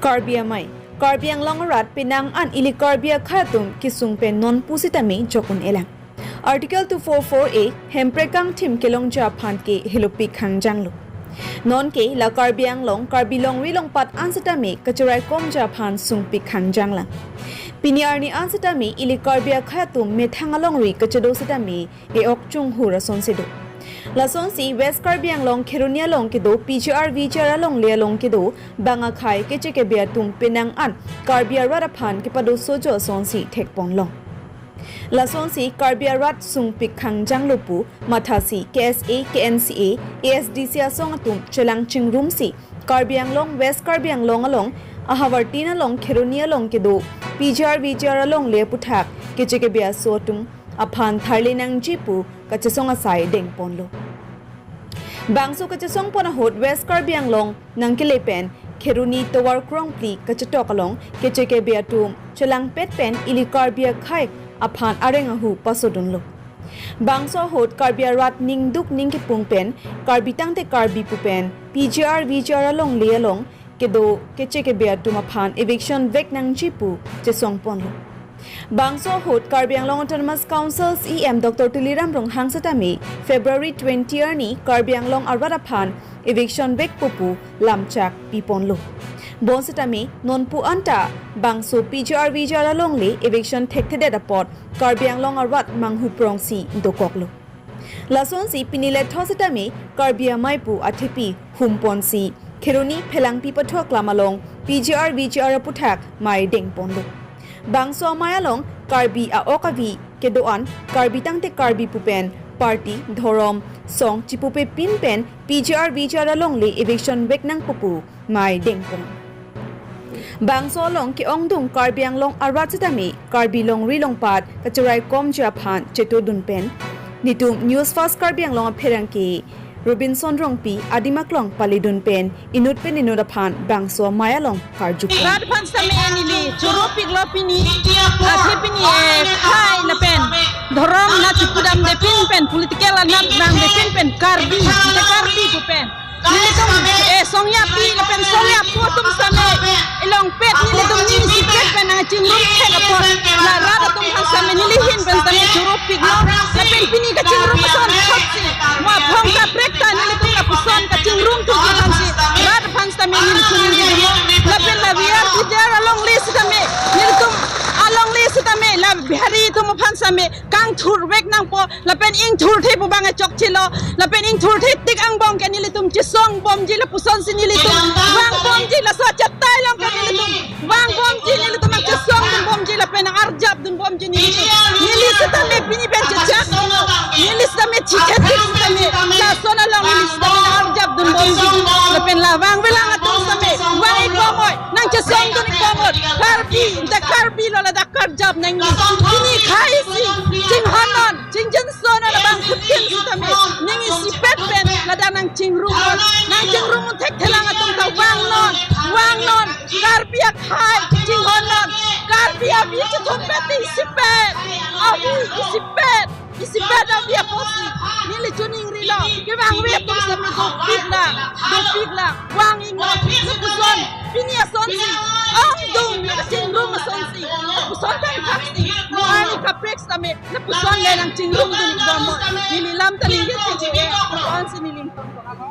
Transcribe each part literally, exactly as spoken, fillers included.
Karbi Amei, Karbi Anglong arat penang an ili Karbi akhei atum kesung pen non pusitame jokun elang. Article two four four A hemprek kangthim kelongji aphan ke helopik hangjanglo. Nonke la Karbi Anglong, Karbi longri longpat an setame kacheraikomji aphan sungpik hangjanglang. Pini arni an setame ili Karbi akhei atum methang alongri kachado setame e-ok chunghur asonsi do. Lasonsi West Karbi Anglong Kheroni along kedo P G R V G R alongle along kedo bang akhei kechekebe atum penang an Karbi arat aphan kepado sojo asonsi thekponlong. Lasonsi Karbi arat sungpik hangjanglo pu mathasi K S A, K N C A, A S D C asong atum chelang chingrumsi Karbi Anglong, West Karbi Anglong along ahavartin along Kheroni along kedo P G R V G R alongle aputhak kechekebe aso atum aphan tharle nangji pu kachesong asai dengponlo. Bangso kachesongpon ahut West Karbi Anglong nangkele pen Kheroni tovar krongphli kachetok along kechekebe atum chelangpet pen ili Karbi akhei aphan areng ahu pasodunlo. Bangso ahut Karbi arat ningduk ningkipung pen Karbi tangte Karbi pu pen P G R V G R alongle along kedo kechekebe atum aphan eviction vek nangji pu chesongponlo. Bangso ahut Karbi Anglong Autonomous Council C E M Doctor Tuliram Ronghang setame February twenty arni Karbi Anglong arat aphan eviction vekpo pu lamchak piponlo. Bonsetame nonpu anta bangso P G R V G R alongle eviction thekthedet apot Karbi Anglong arat manghuprongsi dokoklo. Lasonsi pini letho setame Karbi Amei pu athepi humponsi Kheroni Phelangpi pathok lam along P G R V G R aputhak mei dengponlo. Bangso amei along Karbi a-ok avi kedo-an Karbi tangte Karbi pu pen party, dhorom, song chipupepin pen P G R V G R alongle eviction vek nangpo pu mei dengpon. Bangso along ke-ongdung Karbi Anglong arat setame Karbi longri longpat kacheraikomji aphan chetodun pen, nitum News Fast Karbi Anglong apherangke Robinson Rongpi adim aklong palidun pen inut pen inut aphan bangso amei along karjupon. Rat aphan setame neli choropiklo pini, athe pini akhei lapen dhorom anat chipudamdepin pen, political anat nangdepin pen Karbi, ante Karbi pu pen nelitum, eh, songyapi lapen songyapo atum setame elongpet nelitum ning isipet pen nangchingrum thek apot la rat atum aphan setame neli ahin pen setame choropiklo. Lapen pini kachingrum ason thotsi mo aphong kaprek ta nelitum lapuson kachingrum thuji aphansi rat aphan setame neli choningri dunlo. Lapen la V R P D R alongle setame nelitum alongle setame la Bihari atum aphan setame kangthur vek nangpo, lapen ingthurthe pu abang chokchelo, lapen ingthurthe tik angbong ke nelitum chesongbomji lapusonsi nelitum vangbomji, laso achetai along ke nelitum vangbomji, nelitum chesongdunbomji lapen arjapdunbomji nelitum. Neli setame pini pen chechak, neli setame chikhetik setame, lason along neli setame arjapdunbomji. Lapen la vangvelang atum setame vang-ik bomnoi, nangchesongdun-ik bomnoi. Karbi, ante Karbi lo ladak karjap nangji. Pini akhei si chinghonnon, chingjinsonon abang khutin setame ning isipet pen ladak nangchingrumnon, nangchingrum thekthelang atum ta vangnon, vangnon. Karbi akhei chinghonnon, Karbi avi chethumpet isipet, avi isipet, isipet avi apotsi neli choningrilo. Kevangve atum setame dopiklang, dopiklang, vang-iknon. Lapuson pini asonsi, ongdung nangchingrum asonsi, lapuson tangthaksi mo arni kaprek setame lapuson le nangchingrumdun-ik bomnoi. Neli lam ta ningje thekthe, lapuson si neli ingtong tong alo.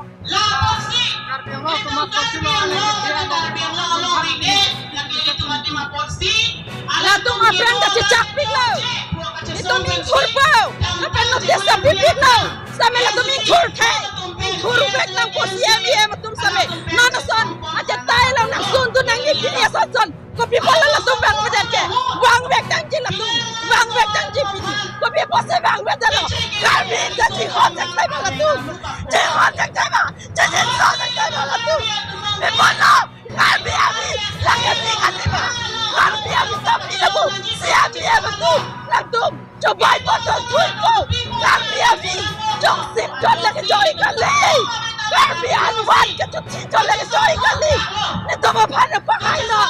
Latum aphrang ta chechakpiklo. Itum ingthurpo. Lapen notice ta pipiklo. Setame latum ingthurthe, ingthur vek nangpo C M, E M atum setame. Non ason achetai along nangsundun nangji pini ason son. Kopi apotlo latum vangvedet ke? Vangvek nangji latum. Vangvek nangji pini. Kopi apotsi vangvedetlo? Karbi ta chinghon thekthema latum. Chinghon thekthema. Chechinso thekthema latum. Pi apotlo? Karbi avi lake ning atima. Karbi avi ta pi lapu. C M, E M atum. Latum chobai po, chothui po. Karbi avi chongsip chot lake choi kali. Karbi anwan ke chothui chot lake choi kali. Netum aphan nangpahainon.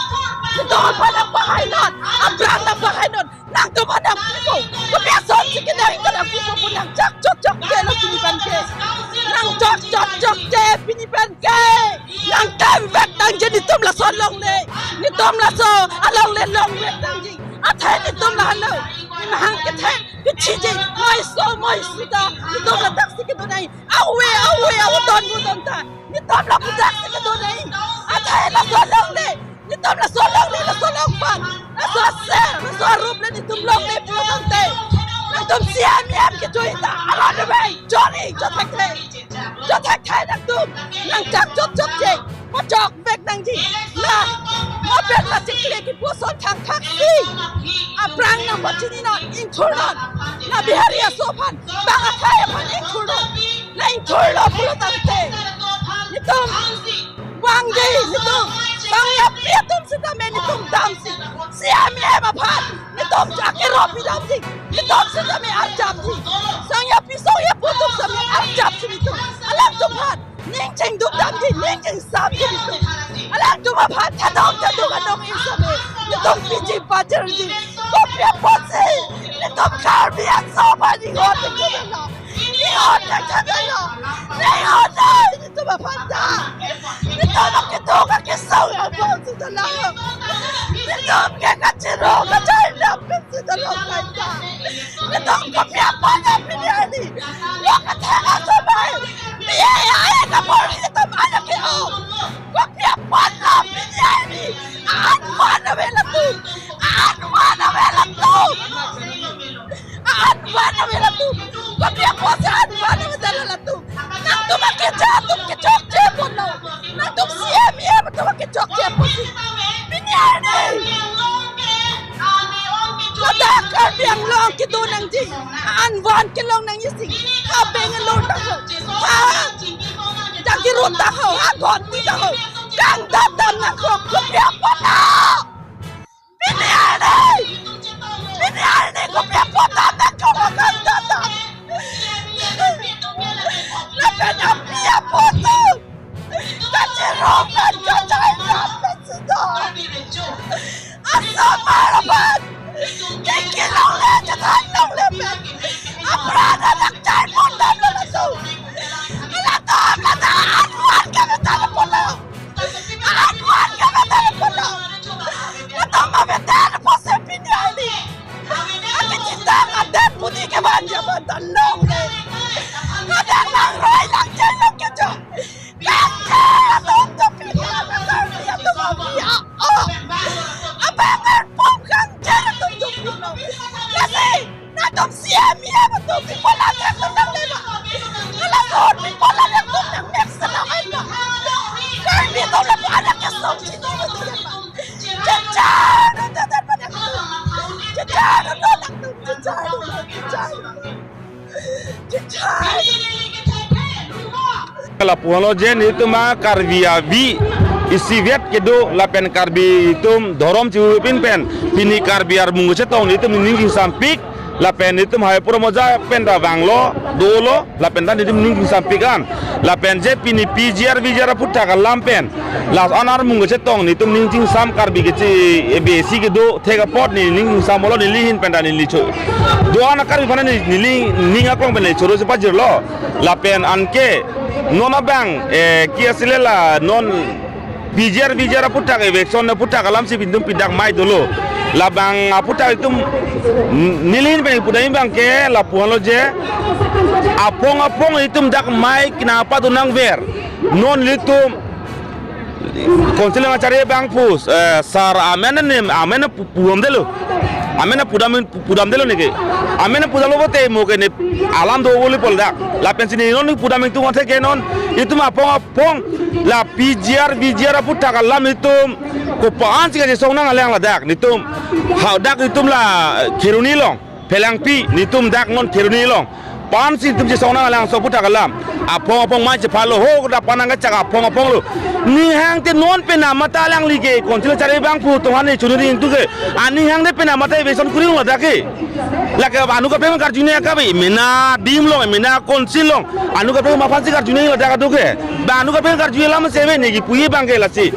Netum aphan nangpahainon. Aphrang nangpahainon. Nangtum aphan nangpipo. Kopi asonsi ke nang nangpipo pu nangchak chokchokche lo pini pen ke. Nangchok chokchokche pini pen ke. Nangklemvek nangji netum laso alongle. Netum laso alongle longvek nangji. Athe netum lahelo. Mahang kethe kechiji. Moiso moiso ta netum ladaksi kedo nangji. Awe awe awe don bu don ta netum lapudaksi kedo nangji. Athe laso alongle. Netum laso alongle, laso along pan, laso aser, laso arup le netum longle pulo tangte, nangtum C M M kejui ta, alon le bai, jori, jothek the, jothek the nangtum, nangchak chot chot je, pachokvek nangji, la, apet la chikle kipu ason thangthak si, aphrang nangpachini non, ingthur non, la Bihari aso aphan, bang akhai aphan ingthur non, la ingthurlo pulo tangte, netum, vangji netum, sangyapi atum sitame netum damsi, C M M aphan netum akero pidamji, netum sitame arjapji, sangyapi sangyapo atum sitame arjapji netum, alangtum aphan ning chingduk damji, ning chingsapji netum, alangtum aphan thadok thadok adong isame netum piji pajirji, kopi apotsi netum Karbi aso aphan inghon thekthedetlo, inghon thekthedetlo, inghon thek Netum aphan ta. Netum aketok akesong abang si ta lang. Netum ke kachirong kachai dam pen si ta lang kaita. Netum kopi apot ta pini arni. Lo kathang aso bai. Biya ya ya kapor netum anak ke o. Kopi apot ta pini arni. An van ave latum. An van ave latum. An van ave latum. Kopi apotsi an van ave dala latum. Nangtum akeja atum kechokche ponlo. Nangtum C M M atum kechokche ponsi. Pini arni. Ladak Karbi Anglong kedo nangji. An van kelong nangji si. Ha beng along ta ho. Ha. Jagi rut ta ho. Ha gon ti ta ho. Kangdam dam nangkok. Kopi apot ta. Pini arni! Pini arni kopi apot ta nangkok kangdam dam. Lapen api apot ta. Kachirong pen kachai dam pen si do. Asomar aphan. Kiki longle, chethan longle pen. Apran adak chai pon damlo laso. Latum lata an van kave dala ponlo. An van kave dala ponlo. Latum ave dala ponsi pini arni. Akechitang adet puni kevan jaman ta longle. Kadang langroi langcheng long kecho. Langcheng atum ta pini arni ta pini atum avi a-o. Abang arpum kangcheng atum ta pini. Lasi. Nangtum C M M atum pi pola nangtum nanglema. Kala sor pi pola nangtum nangmek sa nang ai ma. Karbi atum lapu anak kesong chini atum lema. Chechar atum ta ta pa nangtum. Chechar atum nangtum. Chechar atum. Chechar atum. Chechar atum. Lapu-anlo je netum a Karbi avi isivet kedo lapen Karbi atum dhorom chipin pen pini Karbi armung kachetong netum ning kingsampik lapen netum hai pura moja pen ta vanglo dolo lapen ta netum ning kingsampik an lapen je pini P G R V G R aphuthak alam pen la-an armung kachetong netum ning chingsam Karbi keche A B C kedo thek apot ne ning chingsam olo neli ahin pen ta neli cho. Do-an a Karbi aphan ne neli ning aklong pen ne choro si pajirlo. Lapen anke non abang, eh, ke-ase le la non P G R V G R aphuthak eviction aphuthak alam si pintum pidak mai dolo. Labang aphuthak itum neli ahin pen pudam abang ke lapu-anlo je apong apong itum dak mai kena padu nangver. Non ilitum Council kachari abang pu, eh, sir amen ne, amen pu-, pudamdetlo. Amen pudam, pudamdetlo neke. Amen pudamlo pote mo ke ne alam do voli pol dak. Lapen si ne non pudam itum athe ke non itum apong apong la P G R V G R aphuthak alam itum kopi-an si kachesong nanglang ladak. Netum hadak itum la Kheroni along. Phelangpi, netum dak non Kheroni along. Pan si netum chesong nanglang so aphuthak alam. Apong apong mai chephalo ho, dak pan nangkachak apong apong lo. Ning hang te non penap mata alangli ke, Council kachari abang pu atum aphan ne chunuri intu ke. Aning hang te penap mata eviction kuri ladak ke. Lake anu kapeng karju ne kabe, mena adim along, mena Council along. Anu kapeng aphan si karju ne ladak adu ke. Ba anu kapeng karju alam sebe ne kipuji abang ke lasi.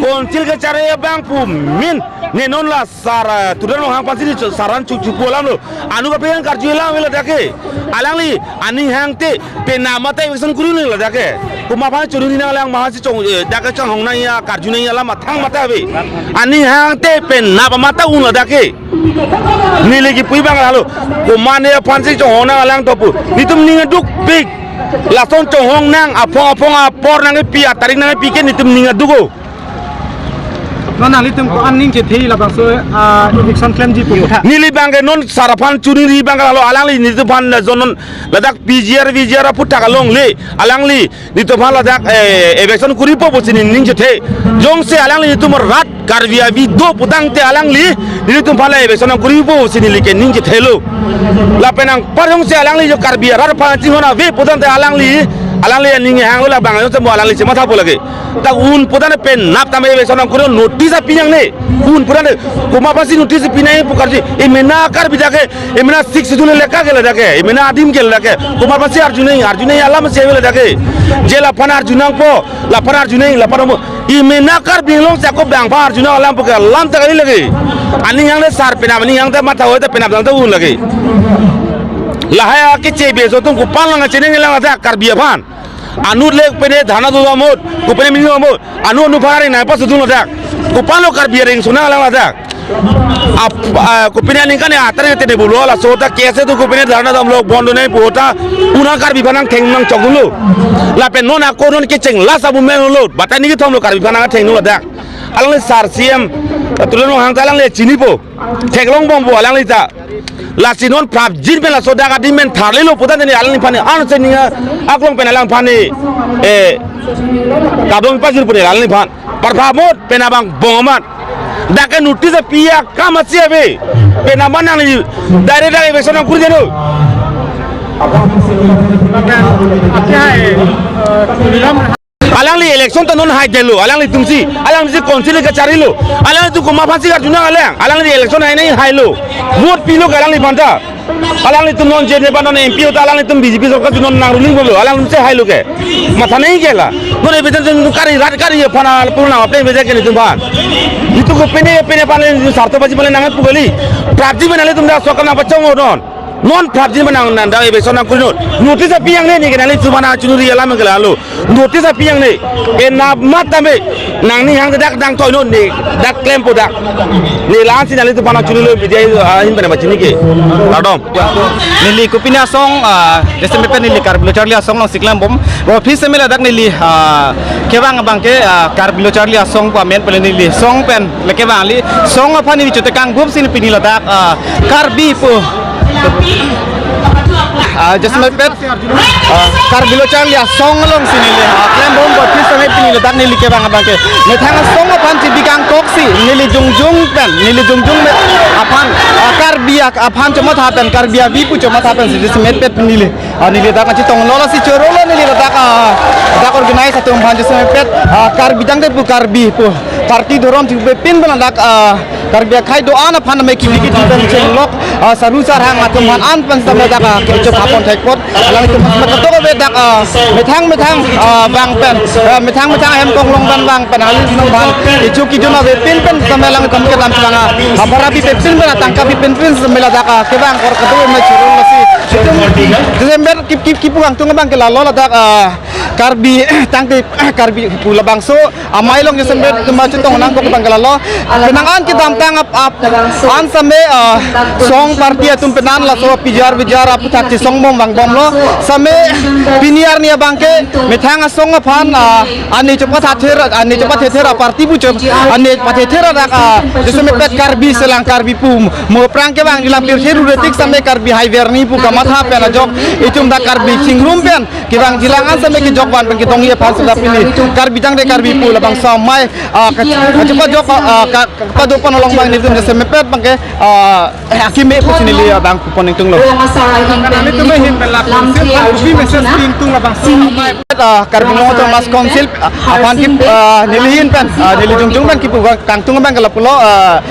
Council kachari abang pu amen. Ne non la sir, eh, Tuliram Ronghang aphan si ne cho-, sir an chu-, chupu alam lo. Anu kapeng karju alam ladak ke. Alang Aning hangte penap mate eviction kuri nang ladak ke. Komat aphan choningri nanglang, maha si chong, eh, dak ke chonghong nang ya, karju nang ya, alam athang mate ave. Aning hangte penap mate un ladak ke. Neli kipu abang halo. Komat ne aphan si chonghong nanglang to pu. Netum ning adukpik. Lason chonghong nang, aphong aphong apor nangkepi, atarik nangkepi ke netum ning aduk o. Non nanglitum ko-an ning chethe labangso, ah, eviction klemji pu kotha. Neli abang ke non sar aphan choningri abang ke halo, alangli netum aphan lason non ladak P G R, V G R aphuthak alongle. Alangli netum aphan ladak, eh, eviction kuripo pusi nening chethe. Jongsi alangli netum rat Karbi avi do putangte alangli netum aphan la eviction nangkuripo pusi neli ke ning chethelo. Lapen anparjongsi alangli jo Karbi arat aphan chinghon ave putangte alangli, alangli aning hanglo, labang jongsi mo alangli chemathapo lake. Dak un putangte penap tame eviction nangkuri notice api nangne. Un putangte komat aphansi notice pi nang pu karju. Emena Karbi dak ke, emena Sixth Schedule elaka ke ladak ke, emena adim ke ladak ke. Komat aphansi arju nang, arju nang alam si ave ladak ke. Je laphan arju nangpo, laphan arju nang, laphan mo. Emena Karbi Anglong si ako bang aphan arju nang alam pu ke alam ta kali lake. Aning hangte sar penap, aning hangte matha hoite penap tangte un lake. Lahai akeche beso atum kopan lang cheninglang ladak Karbi aphan. Anut le kopine dharna do amot, kopine mini amot, anu anu phari nai pasudun ladak. Kopanlo Karbi areng sona lang ladak. Ap, ah, kopine aningkan ya atar te ne bulo laso ta kese tu kopine dharna damlo bondo nai pu ta una Karbi aphan nangtheng nangchok dunlo. Lapen non ako non kecheng la sabu men lo. Bata ni kethom lo Karbi aphan nangtheng dunlo ladak. Alangli sar C M, tulung hangta alangli chinipo. Theklongbompo alangli ta. Lasi non prapjin pen laso dak adim pen tharlelo putangte ne alangliphan ne an se ninga aklong pen alangphan ne, eh, kadom pajir pu ne alangliphan. Parpamot penap abang bong amat. Dak ke notice api akam asi ave. Penap manang ni direct dak eviction nangkuri deno. Alangli election ta non haidelo, alanglitumsi, alanglitumsi council kacharilo, alanglitum komat aphansi karju nang alang, alangli election hai nang hailo, vote pilo ke alangliphan ta, alanglitum non je ne ba non M P ota, alanglitum B J P sorkar tu non nang ruling bomlo, alanglitumsi hailo ke, matha nang ke la, non eviction tu kari rat kari aphan purna apne beja ke netum aphan, netum kopine pine aphan sartho baji male nang pu kali, prapjin pen nanglitum dak sorkar nangpachong non. Non prapjin pen nang nanda eviction nangkuri non. Notice api nangne ne ke nanglitum aphan nangchoningri alam ke lalo. Notice api nangne. Penap mate ave. Nangning hangte dak nangtoi non ne. Dak klempo dak. Ne la-ansi nanglitum aphan nangchoningri media ahin pen nangpachini ke. Kardom. Neli kopine asong, ah, jasemet pen neli Karbi Lo Charli Asong alongsi klembom. Bo phir seme ladak neli, ah, kevang abang ke, ah, Karbi Lo Charli Asong pu amen pen neli song pen le kevang li song aphan neli chotekang group si pini ladak, ah, Karbi pu. Ah, jasemet pen, ah, Karbi Lo Charli Asong alongsi neli, ah, klembom bo phir seme pini ladak neli kevang abang ke. Methang asong aphan chibi kangkoksi, neli jongjong pen, neli jongjong met aphan, ah, Karbi ak-, aphan chomatha pen, Karbi avi pu chomatha pen si jasemet pen neli. Ah, neli dak kachetonglo lasi chorolo neli ladak, ah, dak organize atum aphan jasemet pen, ah, Karbi tangte pu Karbi pu. Party dhorom thik pepin pen ladak, ah, Karbi akhei do-an aphan me kibi kiti pen chenglok, ah, saru sarhang atum aphan an pen sitame dak, ah, kecho phapon thekpot. Alangtum mas makatok ave dak, ah, methang methang, ah, bang pen, ah, methang methang hem konglong pen bang pen alis nang aphan kecho kijun avepin pen sitame alangtum kedam chang, ah, apara bi pepin pen atangka bi pin pin sitame ladak, ah, kevang kor kadu me churun lasi. Itum December kip kip kipu angtung abang ke lalo ladak, ah, Karbi tangte Karbi pu labangso amei along jasemet pen chetong nangkok abang ke lalo. Penang an kedamtang ap ap an sitame, ah, song party atum penang laso P G R V G R aphuthak chesongbom vangbomlo. Sitame pini arni abang ke methang asong aphan, ah, ani chepathether, ani chepathether aparty pu chep, ani pathether dak, ah, jasemet pen Karbi selang Karbi pu mo aphrang kevang jilang pirthe ruretik sitame Karbi haiver ni pu kamatha pen ajok itum dak Karbi chingrum pen kevang jilang an sitame kejok van pen ketongji aphan sita pini Karbi tangte Karbi pu labangso amei, ah, ka-, kachepajok, ah, ka-, kapadopon along abang nelitum jasemet pen abang ke, ah, akeme pusi neli abang kupon ingtunglo. Nelitum ahin pen la council aphan kopi message ingtung labangso amei, ah, Karbi Anglong Autonomous Council, ah, aphan ke, ah, neli ahin pen, ah, neli jongjong pen kipu abang kangtung abang ke lapulo, ah,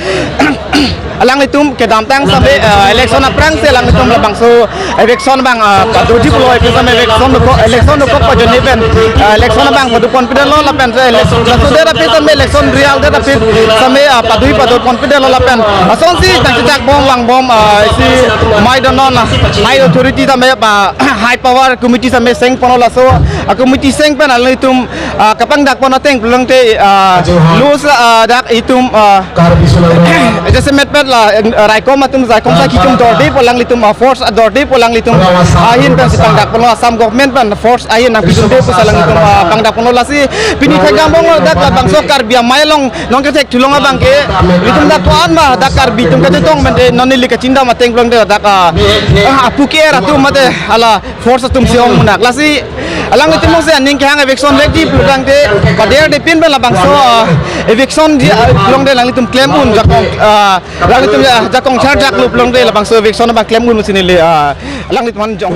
alanglitum kedamtang sampai, eh, election aphrangsi alanglitum labangso eviction abang, eh, padoji pulo, eviction, eviction dokok, election dokok pajoine pen, eh, election abang pado ponpidetlo lapen, eh, election, laso det aphi sampai election result det aphi sampai, eh, padoji pado ponpidetlo lapen. Lasonsi tangchijak bom vangbom, eh, isi mei donon, eh, high authority sampai pa high power committee sampai seng ponlo, laso, eh, committee seng pen alanglitum, eh, kapangdak pon ateng pulangte, eh, lus, eh, dak itum, eh, Karbi Sula Raya. Jasemet pen la, eh, raikom atum, raikom sakhi atum dorde pu alanglitum, ah, force, ah, dorde pu alanglitum, ah, ahin pensi pangdak ponlo, Assam government pen force ahin nangpidunde pusi alanglitum, ah, pangdak ponlo, lasi pini thekdam bom dak labangso Karbi amei along nonke thek thulong abangke, ilitum dak ko-an ma dak Karbi atum kachetong pen de non neli kachingdam ateng pulangte dak, ah, ah, apu ke-er atum mate hala force atumsi ong munak. Lasi alanglitum mose aning kehang eviction vekji pulangte paderdepin pen labangso, ah, eviction di, ah, pulangte alanglitum klem un jakong, ah, alanglitum, ah, jakong charjak lo pulangte labangso eviction abang klem un musi neli, ah, alanglitum anjong.